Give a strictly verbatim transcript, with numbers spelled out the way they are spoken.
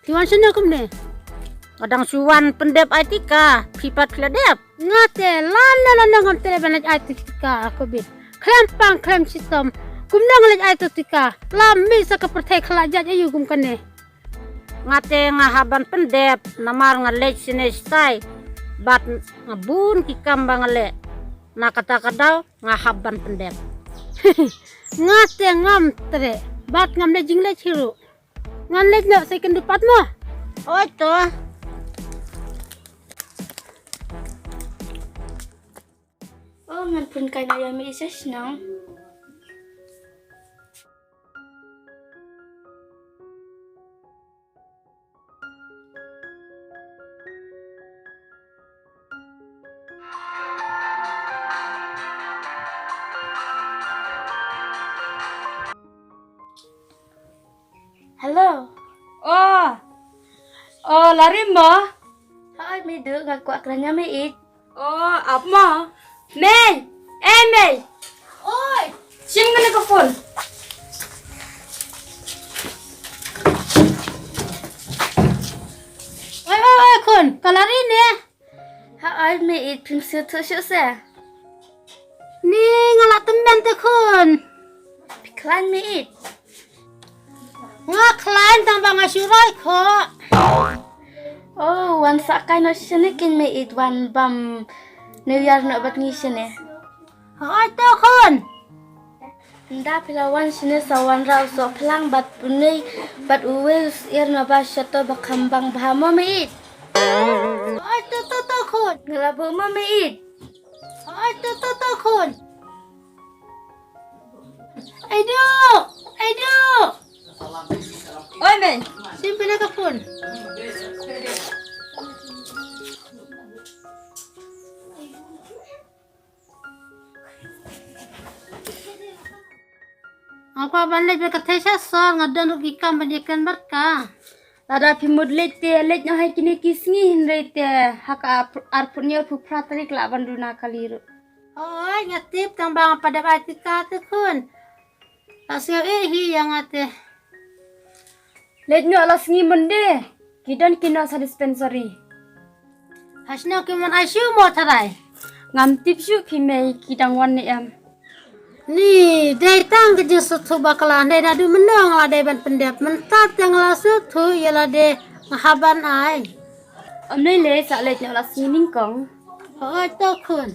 Phi wan shane kumne? Nga dang shu wan pyndep ai tika, phi pat phi la dep? Nga te lane lane ngam treh ban leit ai tika, ko bit. Khlem pang khlem shitom. Kumne nga leit ai tika. La mih sa ka pyrthei khlajat aïu kum kane. Nga te nga hap ban pyndep, namar nga leit shane shatai. Bad nga bun ki kam ba nga leh. Na kata ka daw, nga hap ban pyndep. Nga te ngam treh. Bad ngam leh jingleh chiruh. Ngan leit noh sa kynduh pat mo. Oi to. Oh, ngan pun kai na ïa mi isa shnong. Hello. Oh. Oh, la rim mo? Hai, mi du nga kwah kren ïa mi it. Oh, ap mo? Mei. Eh, Mei. Oi. Shim kane ka phone. Oi, oi, oi, khun. Ka la ri ne. Ha, oi, mi it phim sngewthuh shuh se. Ni nga la tymmen te khun. Phi khlaiñ mi it. Nga khlaiñ tang ba nga shu roi kho. Oh, wan sa kai noh shane kin mi it wan bam New Year noh bad ngi shane. Hoi to khun. Nda phi la wan shane sa wan rau so phlang bad pune bad uwe us ir na ba shato ba kham bang bha mo mi it. Hoi to to to khun. Nga la bu mo mi it. Hoi to to to khun. Aidu! Aidu! Oi, Mei. Simple ka phone. Nga kwah ban leit bad ka thei sha sor, nga don ruh ki kam ban ïakren bad ka. Lada phi mut leit te leit noh ha kine ki sngi, hynrei te ha ka arphew hynñiew arphew phra tarik lah ban duna kali ruh. Oi, nga tip tang ba nga pat dep ai tika te khun. La sngewsih hi ïa nga te. Leit noh la sngi Monday. Ki don ki nurse ha dispensary. Hasno ki mon I C U mo tharai. Ngam tip shuh phi mei ki dang wan ne em. Ni, dei tang ka jingsngewthuh bakla, dei naduh mynno nga la dei ban pyndep, mynta te nga la sngewthuh ïa lade nga hap ban ai. Ym lei lei sa leit noh la sngi nyngkong. Hooid to khun.